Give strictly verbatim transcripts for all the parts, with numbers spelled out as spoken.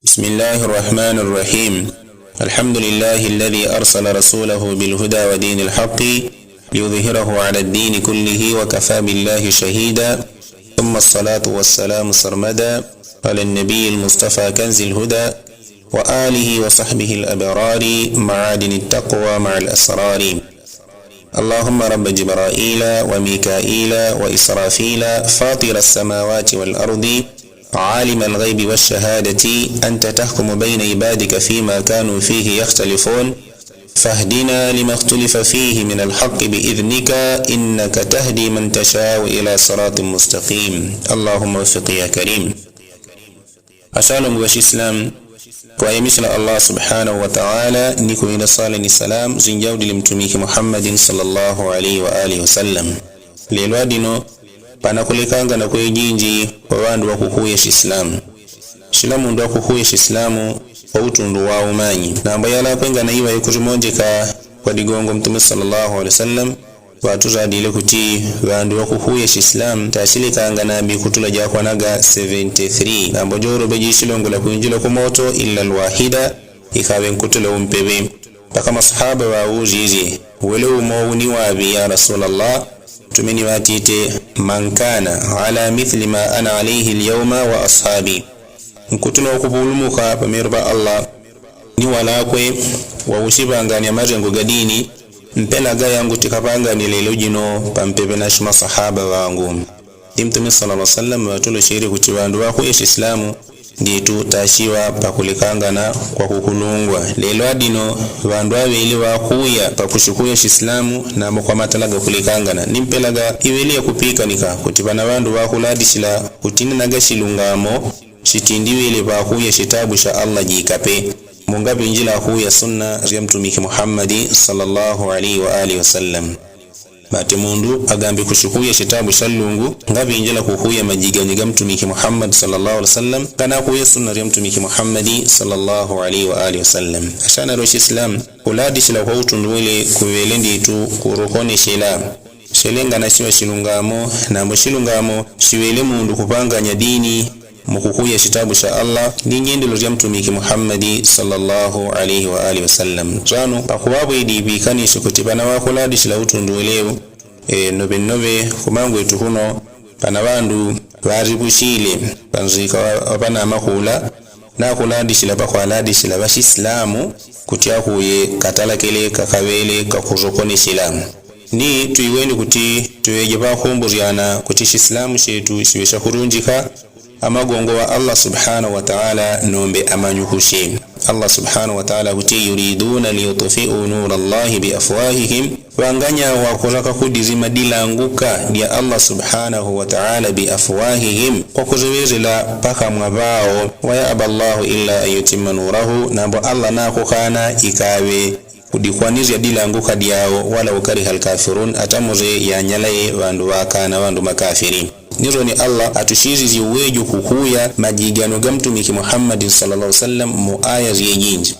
بسم الله الرحمن الرحيم. الحمد لله الذي أرسل رسوله بالهدى ودين الحق ليظهره على الدين كله وكفى بالله شهيدا. ثم الصلاة والسلام سرمدا على النبي المصطفى كنز الهدى وآله وصحبه الأبرار معادن التقوى مع الأسرار. اللهم رب جبرائيل وميكائيل وإسرافيل فاطر السماوات والأرض عالم الغيب والشهادة أنت تحكم بين عبادك فيما كانوا فيه يختلفون فاهدنا لما اختلف فيه من الحق بإذنك إنك تهدي من تشاء إلى صراط مستقيم. اللهم وفق يا كريم. Ashalongo wa shislamu, kwayamisila allah subhanahu wataala ni kuwenda swala ni salamu zinjaudile mtumiki muhammadin swallallahu alaihi waalihi wasallam. Lelwa dino panakulekanga na kwejinji kwa ŵandu ŵakukuya shislamu. Shila mundu akukuya shislamu kwa utundu wa umanyi namba yalakwenga na iŵa ikuzimonjeka kwa digongo mtume swallallahu alihi wasallam. Ŵatuzadile kuti ŵandu ŵakukuya shislamu tashilekanga na bikutula jakwanaga seventy three namba jolo bejishilongela kwinjila kumoto illa lwahida. Ikaŵe nkutula umpeŵe mpaka masahaba ŵauzizye wele umo uni waŵi ya rasulallah? Tumini ŵatite man kana ala mithli ma ana alaihi lyauma wa ashabi. Nkutula wakupulumu ka pamero pa allah ni walakwe wawusiŵangani amazengo gadini mpela gayangu tikaŵangani lelo jino pampeŵe na shimasahaba ŵangu. Ndi mtume swallallahu alihi wasallam ŵatuloshere kuti ŵandu ŵakuya shislamu nditu tashiŵa pakulekangana kwa kukulungwa. Lelo adino ŵandu aŵele ŵakuya pakushikuya shislamu namo kwa matala gakulekangana ni mpela ga iŵele yakupikanika kuti ŵana ŵandu ŵakuladishila kuti ninaga shilungamo shitindiŵele ŵakuya shitabu sha allah jikape. Mungaŵinjila akuya sunna sya mtumiki muhammadi swallallahu alihi waalihi wasallam. Mati mundu agambi kushikuya shitabu sha lungu ngaŵinjila kukuya majiganyi ga mtumiki muhammadi swallallahu alihi wasallam nganakuya sunna sya mtumiki muhammadi swallallahu alihi waalihi wasallam. Ashanaro shislamu kuladishila kwa utundu wele kuŵele nditu kurokoneshela. Shelengana shiŵa shilungamo namo shilungamo shiŵele mundu kuŵanganya dini mukukuya shitabu sha allah ni nyendelo sya mtumiki muhammadi swallallahu alihi waalihi wasallam. Swanu pakuŵaŵwidi ŵikanishi kuti ŵana ŵakuladishila utundu welewu noŵenoŵe kumangwetu kuno ŵana ŵandu ŵariŵushile ŵanzika ŵapanamakula nakuladishila pakwaladishila ŵashislamu kuti akuye katalakele kakaŵele kakuzokoneshela. Ni tuiweni kuti tuŵeje ŵakumburyana kuti shislamu shetu shiŵe shakurunjika amagongo wa allah subhanahu wataala nombe amanyukushe. Allah subhanahu wataala kuti yuriduna liyutfiu nura allahi biafwahihim. Ŵanganya wakuraka kudirima dilanguka dya allah subhanahu wataala biafwahihim kwa kuziŵezela pakamwa ŵao. Wayaba allahu illa an yutima nurahu nambo allah nakukana ikaŵe kudikwanizya dilanguka dyawo wala ukariha alkafirun atamuze yanyalaye ŵandu ŵakana ŵandu makafiri. Nironi allah atushizizye uwejo kukuya majigano ga mtumiki muhammadin swallallahu alihi wasallam mu aya zyejinji.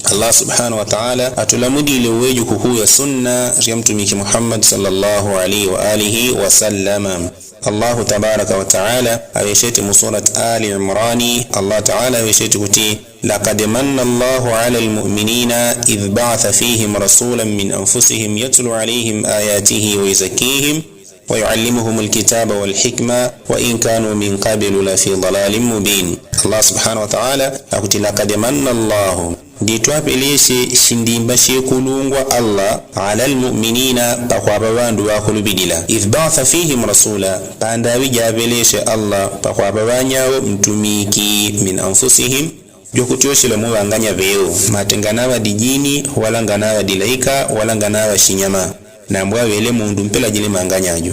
Allah subhanahu wataala atulamudile uwejo kukuya sunna sya mtumiki muhammadi swallallahu alihi waalihi wasallama. Allahu tabaraka wataala aŵesheti mu surat ali imrani allah taala aŵesheti kuti, lakad manna allahu ala almuminina idh baatha fihim rasulan min anfusihim yatlu alaihim ayatihi wayuzakihim wayualimuhum alkitaba walhikma wain kanu min kablu lafi dalalin mubin. Allah subhanahu wataala akuti lakad manna allahu, nditwapeleshe shindimba shekulungwa allah ala almuminina pakwaŵa ŵandu ŵakuluŵilila idh baatha fihim rasula pandaŵi jaŵeleshe allah pakwaŵa ŵanyawo mtumiki min anfusihim jwakutyoshela mu ŵanganya ŵewo mate nganaŵa dijini wala nganaŵa dilaika wala nganaŵa shinyama. Nambo aŵele mundu mpela jile manganya jo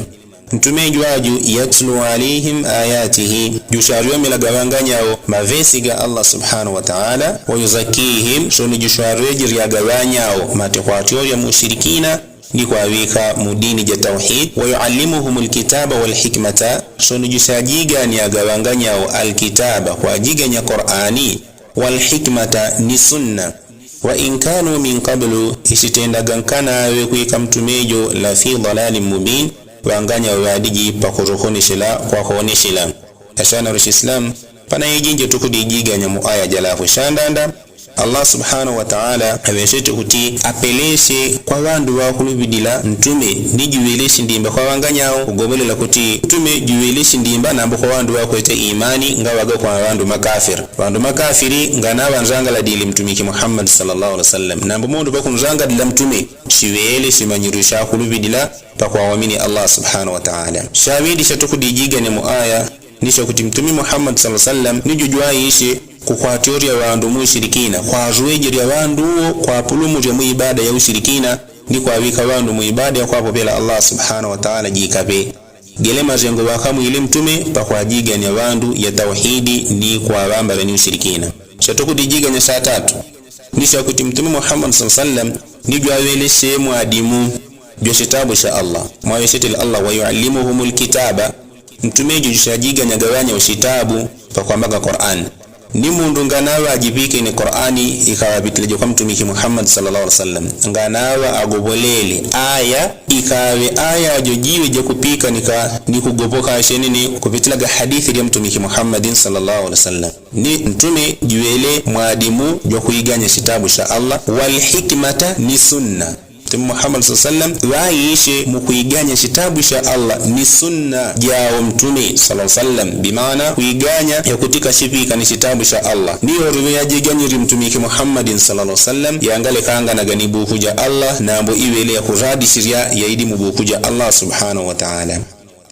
ntume jwaju yatlu alaihim ayatihi jusharyomelaga ŵanganyawo mavesi ga allah subhanahu wataala wayuzakihim soni jusharyojeryaga ŵanyawo mate kwatyorya mushirikina ni kwaŵika mu dini ja tauhidi wayualimuhum alkitaba walhikmata soni jushajiganyaga ŵanganyawo alkitaba kwajiganya qurani walhikmata ni sunna. Wain kanu min kablu isitendaga nkanaŵe kwika mtume jo lafi dalalin mubin ŵanganyawo ŵadiji pakurokoneshela kwakoneshela. Ashanaro shislamu Pana ijinji tukudijiganya mu aya jalakwe shandanda. Allah subhanahu wataala aŵesete kuti apeleshe kwa ŵandu ŵakulupilila ntume ni jiŵele shindimba kwa ŵanganyao kugobolela kuti ntume jiŵele shindimba nambo kwa ŵandu ŵakwete imani ngaŵaga kwa ŵandu makafiri. Ŵandu makafiri nganaŵa nzangaladili mtumiki muhammad sallallahu alaihi wasallam nambo mundu pakunzangalila mtume shiŵele shimanyiro shakulupilila pakwawamini allah subhanahu wataala. Shaŵili shatukudijiganya mu aya ni shakuti mtume muhammad sallallahu alaihi wasallam ni jujwaishe kukwatyorya ŵandu mu ushirikina kwazwejerya ŵandu uwo kwapulumurya mu ibada ya ushirikina ni kwaŵika ŵandu mu ibada ya kwapopela allah subhanahu wataala jikape. Gele mazengo ŵakamwile mtume pakwajiganya ŵandu ya tauhidi ni kwaŵambala ni ushirikina. Shatukudijiganya shatatu ni shakuti mtume muhammad sallallahu alaihi wasallam ni jwaŵeleshe mwadimu jwa shitabu sha allah mwaŵeshetele allah wayuallimuhum lkitaba. Ntume juju shajiganyaga ŵanya ushitabu pakwambaga qurani. Ni mundu nganaŵa ajiŵikene qurani ikaŵa aŵikileje kwa mtumiki muhammad sallallahu alaihi wasallam nganaŵa agobolele aya ikaŵe aya jo jiŵe jakupikanika ni kugopoka shenene kupitilaga hadithi lya mtumiki muhammadin sallallahu alaihi wasallam. Ni ntume jiŵele mwadimu jwakwiganya shitabu sha allah walhikimata ni sunna. Mtume muhammad saa sallam ŵaishe mukwiganya shitabu sha allah ni sunna jao mtume saa sallam bimana kwiganya yakutika shipika ni shitabu sha allah ni yoruŵe yajiganyiri mtumiki muhammadin saa sallam yangalekanganaga ni buku ja allah nambo iŵele yakuradisirya yaidi mu buku ja allah subhanahu wataala.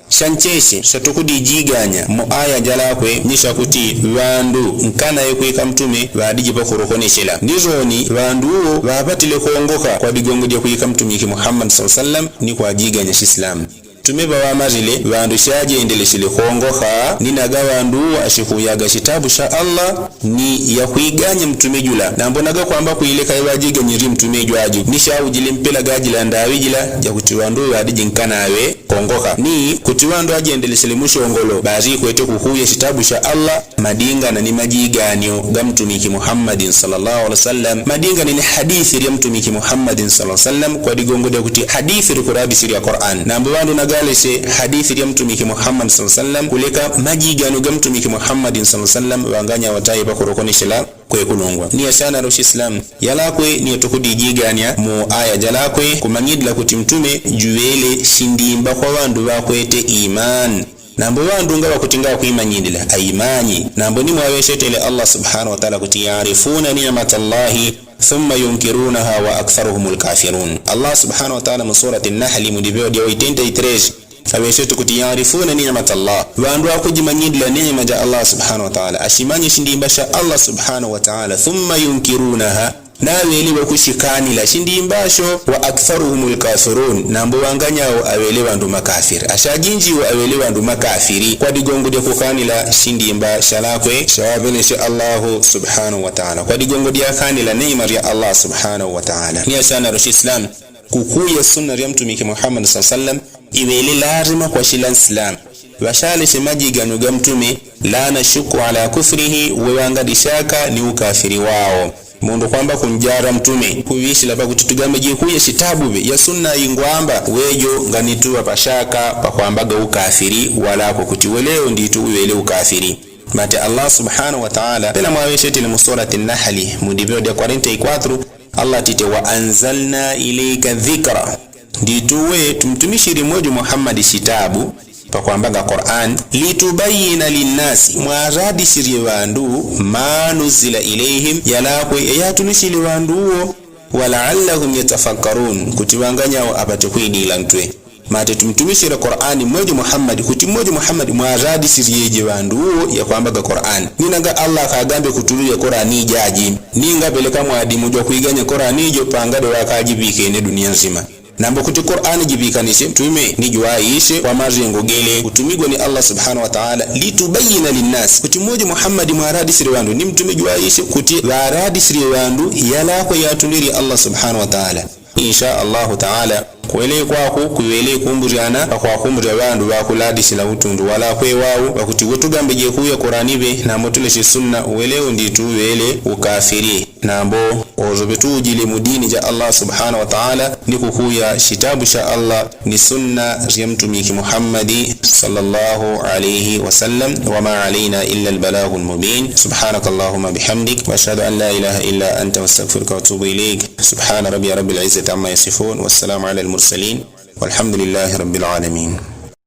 Shancheche shatukudijiganya mu aya jalakwe ni shakuti ŵandu nkanaye kwika mtume ŵadiji pakurokoneshela ni zoni ŵandu uwo ŵapatile kongoka kwa digongo dyakwika mtumiki muhammad saa sallam ni kwajiganya shislamu. Ntume ŵaŵamarile ŵandu shajendeleshele kongoka ni naga ŵandu uwo ashikuyaga shitabu sha allah ni yakwiganya mtume jula nambo naga kwamba kwileka iŵajiganyiri mtume jwaju ni shaujile mpela gajila ndaŵi jila jakuti ŵandu uwo ŵadiji nkanawe kongoka ni kuti ŵandu ajendelesele mushongolo ŵazikwete kukuya shitabu sha allah madingana ni majiganyo ga mtumiki muhammadin sallallahu alaihi wasallam madingana ni hadithi lya mtumiki muhammadin sallallahu alaihi wasallam kwa digongo dyakuti hadithi likuradisirya qurani nambo ŵandu nagaleshe hadithi lya mtumiki muhammadin sallallahu alaihi wasallam kuleka majiganyo ga mtumiki muhammadin sallallahu alaihi wasallam ŵanganya wataye pakurokoneshela kwekulungwa ni yashana loshislamu. Yalakwe ni yatukudijiganya mu aya jalakwe kumanyidila kuti mtume juŵele shindimba kwa ŵandu ŵakwete imani. Nambo ŵandu ngaŵakuti ngaŵakwimanyidila aimanyi nambo ni mwaŵeshetele allah subhanahu wataala kuti yarifuna nimata allahi thumma yunkirunaha wa aktharuhum lkafirun allah subhanahu wataala mu surati nahli mu dipewa dyawo itenta itreji aŵeshetu kuti yarifuna nimata allah ŵandu akujimanyidila nima ja allah subhanahu wataala ashimanyi shindimba sha allah subhanahu wataala thumma yunkirunaha naŵele ŵakushikanila shindimba sho wa aktharuhum lkafirun nambo ŵanganyawo aŵele ŵandu makafiri ashajinjiwo aŵele ŵandu makafiri kwa digongo dyakukanila shindimba shalakwe shaŵaŵeleshe allahu subhanahu wataala kwa digongo dyakanila nima lya allah subhanahu wataala ni ashana loshislamu. Kukuya sunna lya mtumiki muhammad saa sallam iŵele lazima kwa shila nsilamu ŵashaleshe majigano ga mtume la nashuku ala kufurihi weŵangali shaka ni ukafiri wawo. Mundu kwamba kunjara mtume kuŵishila pakuti tugambe jikuya shitabu ŵe ya sunna ingwamba wejo nganituŵa pashaka pakwambaga ukafiri walakwe kuti weleo nditu uŵele ukafiri. Mate allah subhanahu wataala pela mwaŵeshetele mu surati nahli mu dipewa dya kwarenta ikwatru allah tite wa anzalna ilaika dhikra. Nditu we tumtumishili mwejo muhammadi shitabu pakwambaga qurani litubayina linnasi mwaradisirye ŵandu ma nuzila ilaihim yalakwe yayatulishili ŵandu uwo walaallahum yatafakkarun kuti ŵanganyawo apate kwidila ntwe. Mate tumtumishile qurani mwejo muhammadi kuti mwejo muhammadi mwaradisiryeje ŵandu uwo yakwambaga qurani ni naga allah kagambe kutululya qurani ijaji ni ngapeleka mwadimu jwakwiganya qurani ijo pangade ŵakajiŵikene dunia nzima. Nambo kuti qurani jiŵikanishe mtume ni jwaishe kwa mazengo gele kutumigwa ni allah subhanahu wataala litubayina linnasi kuti mwejo muhammadi mwaradisirye ŵandu ni mtume jwaishe kuti ŵaradisirye ŵandu yalakwe yatunirye allah subhanahu wataala. Insha allahu taala Kuwele kwaku kuwele kumburyana pakwakumburya ŵandu ŵakuladisila utundu wala kwewawu ŵakuti we tugambeje kuya kuraniŵe namotuleshe sunna uwelewo nditu uŵele ukafiri. Nambo ozo ŵetujile mudini ja allah subhanahu wataala ni kukuya shitabu sha allah ni sunna rya mtumiki muhammadi sala allahu alaihi wasalam. Wama alaina ila albalahu almubin subhanaka allahuma bihamdik washhadu an la ilaha ila anta wastagfiruka watubu ilaik. Subhana rabia rabi alizzati ama yasifun wasalamu ala almursalin. Walhamdulillahi rabi alalamin.